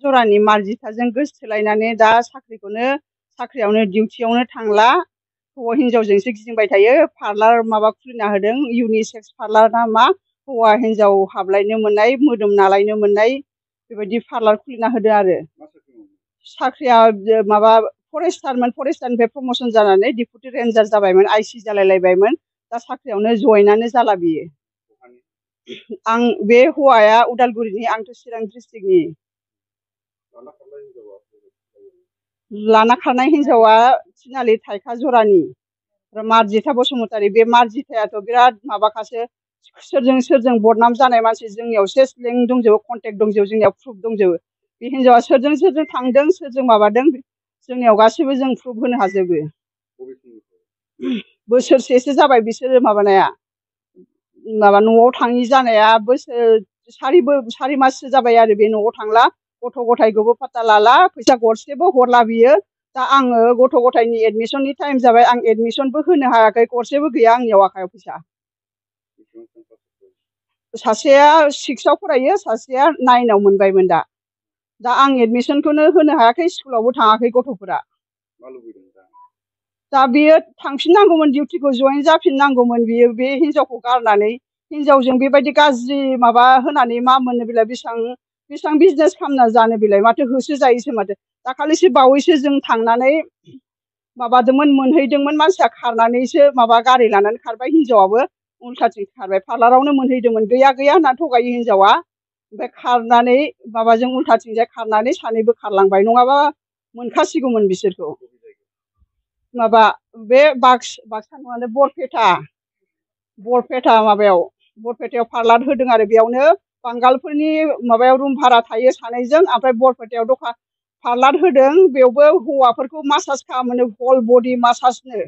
जरानि मार्जिथाजों गोसोथोलायनानै दा साख्रियावनो डिउटियावनो थांला हौवा हिनजावजोंसो गिदिंबाय थायो पार्लार माबा खुलिना होदों इउनिसेक्स पार्लार ना मा हौवा हिनजाव हाबलायनो मोननाय मोदोम नालायनो मोननाय बेबायदि पार्लार खुलिना होदों आरो साख्रिया माबा फरेस्टारनिफ्राय प्रमसन जानानै डिपुटि रेन्जार जाबायमोन आइसि जालायलायबायमोन दा साख्रियावनो जयेनानो जाला बियो आं बे हौवाया उदालगुरिनि आंथ' चिरां डिस्ट्रिक्टनि लाना खारनाय हिनजावा थिनालि थाइखा जरानि मार्जिथा बसुमतारी बे मार्जिथायाथ' बिराद माबाखासो सोरजों बदनाम जानाय मानसि जोंनियाव सेस लिंक दंजोबो कन्टेक्ट दंजोबो जोंनियाव प्रुफ दंजोबो बे हिनजावा सोरजों थांदों सोरजों माबादों जोंनियाव गासैबो जों प्रुफ होनो हाजोबो बोसोरसेसो जाबाय बिसोरो माबानाया माबा न'आव थाङि जानाया सारि माससो जाबाय आरो बे न'आव थांला गथ' गथायखौबो फात्ता लाला फैसा गरसेबो हरला बियो दा आङो गथ' गथायनि एडमिसननि टाइम जाबाय आं एडमिसनबो होनो हायाखै गरसेबो गैया आंनियाव आखायाव फैसा सासेया 6आव फरायो सासेया 9आव मोनबायमोन दा आं एडमिसनखौनो होनो हायाखै स्कुलावबो थाङाखै गथ'फोरा दा बियो थांफिननांगौमोन डिउटिखौ जयेन जाफिननांगौमोन बियो बे हिनजावखौ गारनानै हिनजावजों बेबायदि गाज्रि माबा होनानै मा मोननो बेलाय बेसेबां बिजनेस खालामना जानो बेलाय माथो होसो जायोसो माथो दाखालिसो बावैसो जों थांनानै माबादोंमोन मोनहैदोंमोन मानसिया खारनानैसो माबा गारि लानानै खारबाय हिनजावाबो उल्थाथिं खारबाय पार्लारावनो मोनहैदोंमोन गैया होनना थगायो हिनजावा ओमफ्राय खारनानै माबाजों उल्थाथिंजाय खारनानै सानैबो खारलांबाय नङाबा मोनखासिगौमोन बिसोरखौ माबा बे बाक्सा नङानो बरपेटायाव पार्लार होदों आरो बेयावनो बांगालफोरनि माबायाव रुम भारा थायो सानैजों ओमफ्राय बरपेटायाव दखान पार्लार होदों बेयावबो हौवाफोरखौ मासाज खालामो हल बडि मासाजनो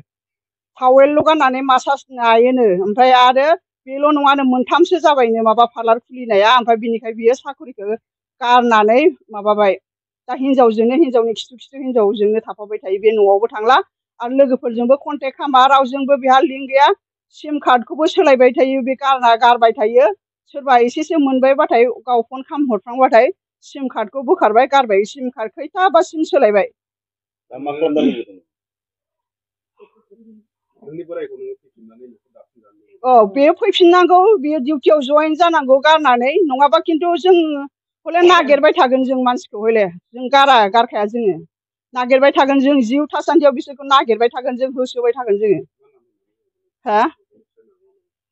टावेलल' गाननानै मासाज नायोनो ओमफ्राय आरो बेल' नङानो मोनथामसो जाबायनो माबा पार्लार खुलिनाया ओमफ्राय बिनिखाय बियो साख्रिखौ गारनानै माबाबाय दा हिनजावनि खिथु हिनजावजोंनो थाफाबाय थायो बे न'आवबो थांला आरो लोगोफोरजोंबो कन्टेक्ट खालामा रावजोंबो बेहा लिंक गैया सिम कार्डखौबो सोलायबाय थायो बे गारबाय थायो सोरबा एसेसो मोनबायबाथाय गाव फन खालामहरफ्लांबाथाय सिम कार्डखौ बोखारबाय गारबाय सिम कार्ड खैथाबा सिम सोलायबाय बेयो फैफिननांगौ बेयो डिउटियाव जयेन जानांगौ गारनानै नङाबा खिन्थु जों हले नागिरबाय थागोन जों मानसिखौ हले जों गारखाया जोङो नागिरबाय थागोन जों जिउ थासान्दियाव बिसोरखौ नागिरबाय थागोन जों होसोबाय थागोन जोङो हा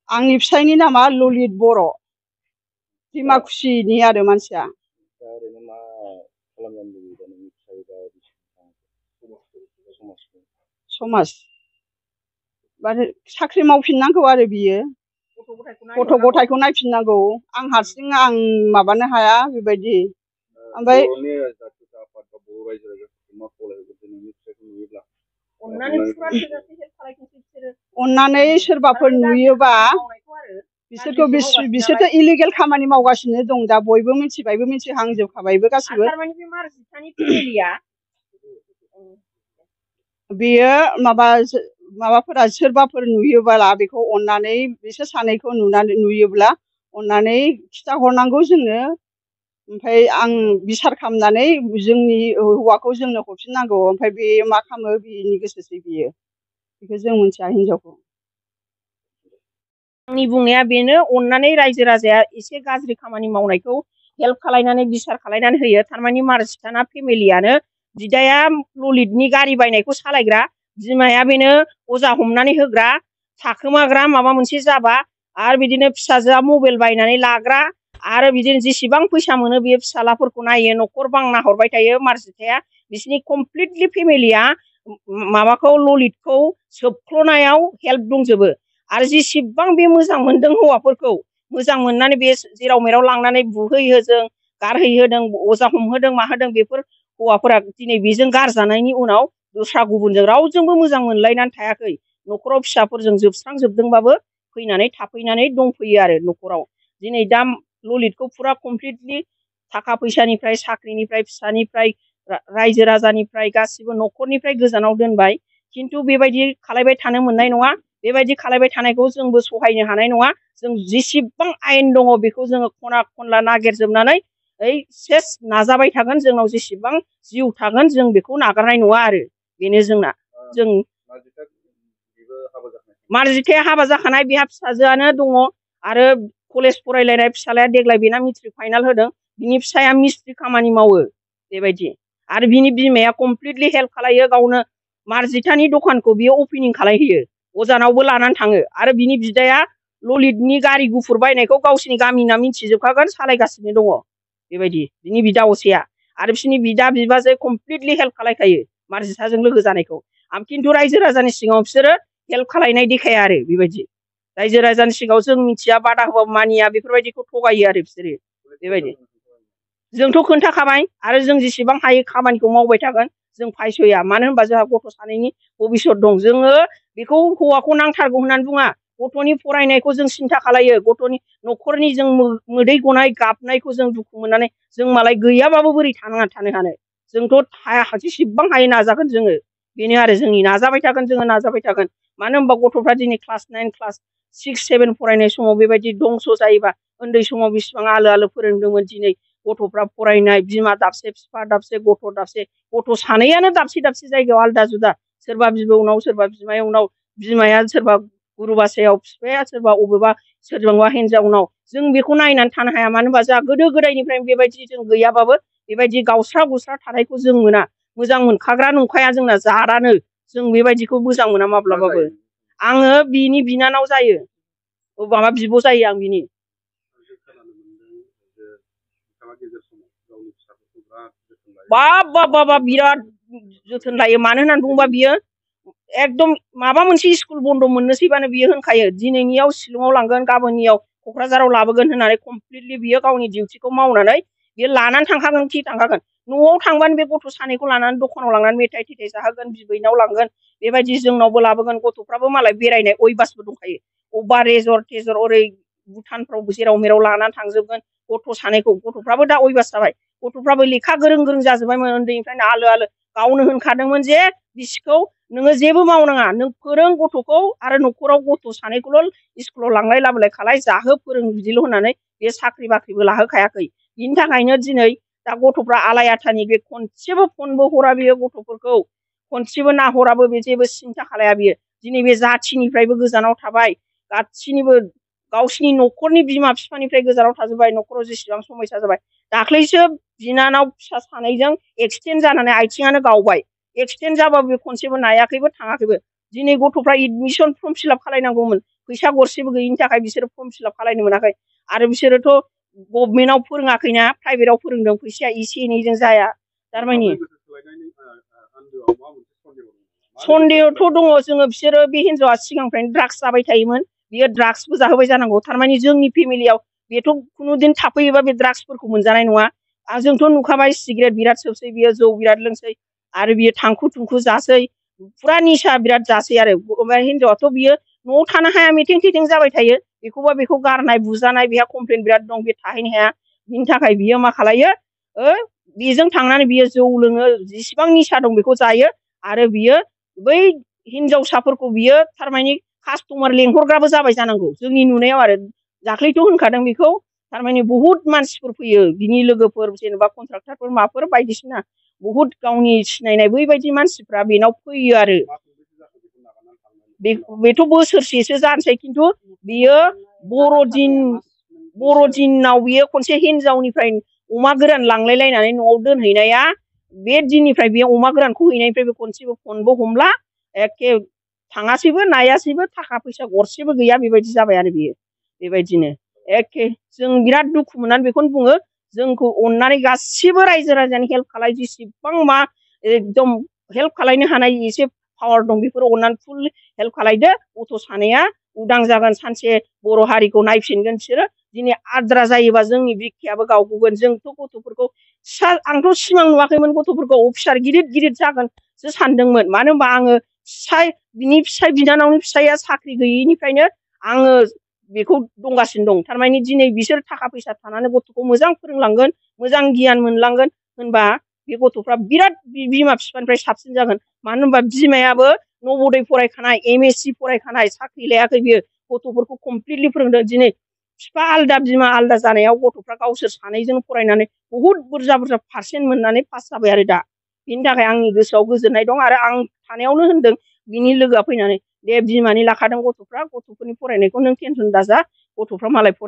आंनि फिसायनि नामा ललित बर' डिमाकुसिनि आरो मानसिया समाज साख्रि मावफिननांगौ आरो बियो गथ' गथायखौ नायफिननांगौ आं हारसिं आं माबानो हाया बेबायदि ओमफ्राय अननानै सोरबाफोर नुयोबा बिसोरथ' इलिगेल खामानि मावगासिनो दं दा बयबो मिथिबायबो मिथिहांजोबखाबायबो गासिबो बेयो माबाफोरा सोरबाफोर नुयोब्ला बेखौ अननानै बिसोर सानैखौ नुयोब्ला अननानै खिथाहरनांगौ जोंनो ओमफ्राय आं बिसार खालामनानै जोंनि हौवाखौ जोंनो हरफिननांगौ ओमफ्राय बे मा खालामो बिनि गोसोसै बियो बेखौ जों मिथिया हिनजावखौ आंनि बुंनाया बेनो अननानै रायजो राजाया एसे गाज्रि खामानि मावनायखौ हेल्प खालायनानै बिसार खालायनानै होयो थारमानि मार्जिथाना फेमिलियानो बिदाया ललितनि गारि बायनायखौ सालायग्रा बिमाया बेनो अजा हमनानै होग्रा थाखोमाग्रा माबा मोनसे जाबा आरो बिदिनो फिसाजोआ मबाइल बायनानै लाग्रा आरो बिदिनो जेसेबां फैसा मोनो बेयो फिसालाफोरखौ नायो न'खर बांना हरबाय थायो मार्जिथाया बिसिनि कमप्लिटलि फेमिलिया माबाखौ ललितखौ सोबख्ल'नायाव हेल्प दंजोबो आरो जेसेबां बे मोजां मोनदों हौवाफोरखौ मोजां मोननानै बे जेराव मेराव लांनानै बुहैहोदों गारहैहोदों अजा हमहोदों माहोदों बेफोर हौवाफोरा दिनै बेजों गारजानायनि उनाव दस्रा गुबुनजों रावजोंबो मोजां मोनलायनानै थायाखै न'खराव फिसाफोरजों जोबस्रांजोबदोंबाबो फैनानै थाफैनानै दंफैयो आरो न'खराव दिनै दा ललितखौ फुरा कमप्लिटलि थाखा फैसानिफ्राय साख्रिनिफ्राय फिसानिफ्राय रायजो राजानिफ्राय गासिबो न'खरनिफ्राय गोजानाव दोनबाय खिन्थु बेबायदि खालायबाय थानो मोननाय नङा बेबायदि खालायबाय थानायखौ जोंबो सहायनो हानाय नङा जों जेसेबां आयेन दङ बेखौ जोङो खना खनला नागिरजोबनानै ओइ सेस नाजाबाय थागोन जोंनाव जेसेबां जिउ थागोन जों बेखौ नागारनाय नङा आरो बेनो जोंना जों मार्जिथाया हाबा जाखानाय बिहा फिसाजोआनो दङ आरो कलेज फरायलायनाय फिसालाया देग्लाय बेना मेट्रिक फाइनाल होदों बिनि फिसाया मिस्ट्रि खामानि मावो बेबायदि आरो बिनि बिमाया कमप्लिटलि हेल्प खालायो गावनो मार्जिथानि दखानखौ बियो अपेनिं खालायहोयो अजानावबो लानानै थाङो आरो बिनि बिदाया ललितनि गारि गुफुर बायनायखौ गावसिनि गामिना मिथिजोबखागोन सालायगासिनो दङ बेबायदि बिनि बिदा असेया आरो बिसोरनि बिदा बिबाजै कमप्लिटलि हेल्प खालायखायो मार्जिथाजों लोगो जानायखौ खिन्थु रायजो राजानि सिगाङाव बिसोरो हेल्प खालायनाय देखाया आरो बेबायदि रायजो राजानि सिगाङाव जों मिथिया बादा होबाबो मानिया बेफोरबायदिखौ थगायो आरो बिसोरो बेबायदि जोंथ' खोन्थाखाबाय आरो जों जेसेबां हायो खामानिखौ मावबाय थागोन जों फायस'या मानो होनबा जोंहा गथ' सानैनि भबिसत दं जोङो बेखौ हौवाखौ नांथारगौ होननानै बुङा गथ'नि फरायनायखौ जों सिन्था खालायो गथ'नि न'खरनि जों मोदै गनाय गाबनायखौ जों दुखु मोननानै जों मालाय गैयाबाबो बोरै थानो हानो जोंथ' हाया जेसेबां हायो नाजागोन जोङो बेनो आरो जोंनि नाजाबाय थागोन जोङो नाजाबाय थागोन मानो होनबा गथ'फ्रा दिनै क्लास 9 क्लास 6 7 फरायनाय समाव बेबायदि दंस' जायोबा उन्दै समाव बेसिबां आलो आलो फोरोंदोंमोन दिनै गथ'फ्रा फरायनाय बिमा दाबसे बिफा दाबसे गथ' दाबसे गथ' सानैयानो दाबसे दाबसे जायगायाव आलदा जुदा सोरबा बिबौनाव सोरबा बिमायंनाव बिमाया सोरबा गुरुबासायाव बिफाया सोरबा अबेबा सोरजोंबा हिनजावनाव जों बेखौ नायनानै थानो हाया मानो होनबा जोंहा गोदो गोदायनिफ्रायनो बेबायदि जों गैयाबाबो बेबायदि गावस्रा गुस्रा थानायखौ जों मोना मोजां मोनखाग्रा नंखाया जोंना जारानो जों बेबायदिखौ मोजां मोना माब्लाबाबो आङो बिनि बिनानाव जायो माबा बिब' जायो आं बिनि बाब बिराद जोथोन लायो मानो होननानै बुङोबा बियो एकदम माबा मोनसे स्कुल बन्द मोननोसैबानो बियो होनखायो दिनैनियाव शिलंआव लांगोन गाबोननियाव क'क्राझाराव लाबोगोन होननानै कमप्लिटलि बियो गावनि डिउटिखौ मावनानै बियो लानानै थांखागोन खि थांखागोन न'आव थांबानो बे गथ' सानैखौ लानानै दखानाव लांनानै मेथाइ थेथाइ जाहोगोन बिबैनाव लांगोन बेबायदि जोंनावबो लाबोगोन गथ'फ्राबो मालाय बेरायनाय अयबासबो दंखायो अबेबा रेजर्ट टेजर्ट ओरै भुटानफ्राव जेराव मेराव लानानै थांजोबगोन गथ' सानैखौ गथ'फ्राबो दा अयबास जाबाय गथ'फ्राबो लेखा गोरों गोरों जाजोब्बायमोन उन्दैनिफ्रायनो आलो आलो गावनो होनखादोंमोन जे बिसिखौ नोङो जेबो मावनाङा नों फोरों गथ'खौ आरो न'खराव गथ' सानैखौल' स्कुलाव लांलाय लाबोलाय खालाय जाहो फोरों बिदिल' होननानै बे साख्रि बाख्रिबो लाहोखायाखै बिनि थाखायनो दिनै दा गथ'फ्रा आलाय आथानि बे खनसेबो फनबो हरा बियो गथ'फोरखौ खनसेबो नाहराबो बे जेबो सिन्था खालाया बियो दिनै बे जाथिनिफ्रायबो गोजानाव थाबाय गासिनिबो गावसिनि न'खरनि बिमा बिफानिफ्राय गोजानाव थाजोब्बाय न'खराव जेसेबां समयसा जाबाय दाख्लैसो बिनानाव फिसा सानैजों एक्सिडेन्ट जानानै आथिङानो गावबाय एक्सिडेन्ट जाबाबो बे खनसेबो नायाखैबो थाङाखैबो दिनै गथ'फ्रा एडमिसन फर्म फिलाप खालायनांगौमोन फैसा गरसेबो गैयिनि थाखाय बिसोरो फर्म फिलाप खालायनो मोनाखै आरो बिसोरोथ' गभर्नमेन्टआव फोरोङाखैना प्राइभेटआव फोरोंदों फैसाया एसे एनैजों जाया थारमानि सन्देहथ' दङ जोङो बिसोरो बे हिनजावा सिगांनिफ्रायनो ड्राग्स जाबाय थायोमोन बियो ड्राग्सबो जाहोबाय जानांगौ थारमानि जोंनि फेमिलियाव बेथ' खुनुदिन थाफैयोबा बे ड्राग्सफोरखौ मोनजानाय नङा जोंथ' नुखाबाय सिगारेट बिराद सोबसै बियो जौ बिराद लोंसै आरो बियो थांखु थुंखु जासै फुरा निसा बिराद जासै आरो हिनजावाथ' बियो न'आव थानो हाया मेथें थेथें जाबाय थायो बेखौबा बेखौ गारनाय बुजानाय बेहा कमप्लेन बिराद दं बे थाहैनो हाया बिनि थाखाय बियो मा खालायो बेजों थांनानै बियो जौ लोङो जेसेबां निसा दं बेखौ जायो आरो बियो बै हिनजावसाफोरखौ बियो थारमानि कास्टमार लेंहरग्राबो जाबाय जानांगौ जोंनि नुनायाव आरो दाख्लैथ' होनखादों बेखौ थारमानि बुहुत मानसिफोर फैयो बिनि लोगोफोर जेनेबा कन्ट्राक्टरफोर माफोर बायदिसिना बुहुत गावनि सिनायनाय बैबायदि मानसिफ्रा बेनाव फैयो आरो बेथ' बोसोरसेसो जानोसै खिन्थु बियो बर'दिनाव बियो खनसे हिनजावनिफ्राय अमा गोरान लांलायलायनानै न'आव दोनहैनाया बे दिननिफ्राय बे अमा गोरानखौ हैनायनिफ्राय बे खनसेबो फनबो हमला एखे थाङासैबो नायासैबो थाखा फैसा गरसेबो गैया बेबायदि जाबाय आरो बियो बेबायदिनो एखे जों बिराद दुखु मोननानै बेखौनो बुङो जोंखौ अननानै गासिबो रायजो राजानि हेल्प खालाय जेसेबां मा एकदम हेल्प खालायनो हानाय एसे पावार दं बेफोर अननानै फुल हेल्प खालायदो गथ' सानैया उदां जागोन सानसे बर' हारिखौ नायफिनगोन बिसोरो दिनै आद्रा जायोबा जोंनि बिखायाबो गावगोन जोंथ' गथ'फोरखौ आंथ' सिमां नुवाखैमोन गथ'फोरखौ अफिसार गिदिर गिदिर जागोनसो सानदोंमोन मानो होनबा आङो बिनि फिसाय बिनानावनि फिसाया साख्रि गैयिनिफ्रायनो आङो बेखौ दंगासिनो दं थारमानि दिनै बिसोर थाखा फैसा थानानै गथ'खौ मोजां फोरोंलांगोन मोजां गियान मोनलांगोन होनबा बे गथ'फ्रा बिराद बिमा बिफानिफ्राय साबसिन जागोन मानो होनबा बिमायाबो नबोदय फरायखानाय MSc फरायखानाय साख्रि लायाखै बियो गथ'फोरखौ कमप्लिटलि फोरोंदों दिनै बिफा आलदा बिमा आलदा जानायाव गथ'फ्रा गावसोर सानैजों फरायनानै बहुद बुरजा बुरजा पारसेन्ट मोननानै पास जाबाय आरो दा बिनि थाखाय आंनि गोसोआव गोजोननाय दं आरो आं थानायावनो होनदों बिनि लोगोआ फैनानै दे बिमानि लाखादों गथ'फ्रा गथ'फोरनि फरायनायखौ नों टेनसन दाजा गथ'फ्रा मालाय फराय